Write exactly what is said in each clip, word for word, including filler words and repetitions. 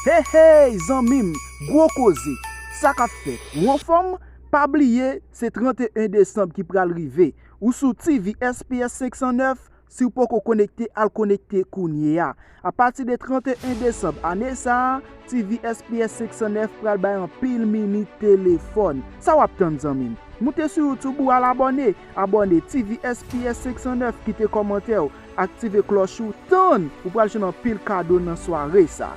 Hey, hey, zanmi m, gwo koze, sa k ap fèt? Ou anfòm? Pa bliye, se trannteyen desanm ki pral rive. Ou sou T V S P S senk san nèf, si w poko konekte, al konekte kounye a. Apati de trannteyen desanm ane sa a, T V S P S senk san nèf pral bay anpil mini telefòn. Sa w ap tann, zanmi m? Moute sou YouTube ou al abòne. Abòne T V S P S senk san nèf, kite kòmantè w, aktive klòch ou, tann ou pral jwenn anpil kado nan sware sa.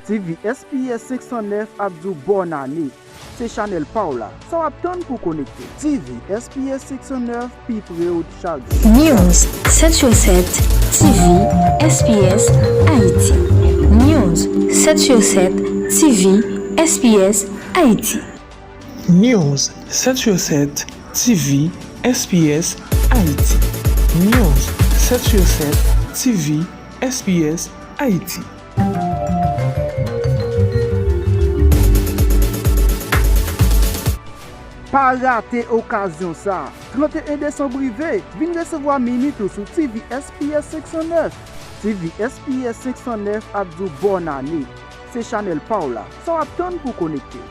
T V S P S senk san nèf ap di w bòn ane. Se chanèl pa w la. Sa w ap tann pou w konekte? T V S P S senk san nèf, pi pre w chak jou. News sèt sou sèt T V S P S Haïti. News sèt sou sèt T V S P S Haïti. News sèt sou sèt T V S P S Haïti. News sèt sou sèt T V S P S Haïti. Pa rate okazyon sa a. Trannteyen desanm rive, vin resevwa minit ou sou T V S P S senk san nèf. T V S P S senk san nèf ap di w bòn ane. Se chanèl pa w la. Sa w ap tann pou w konekte?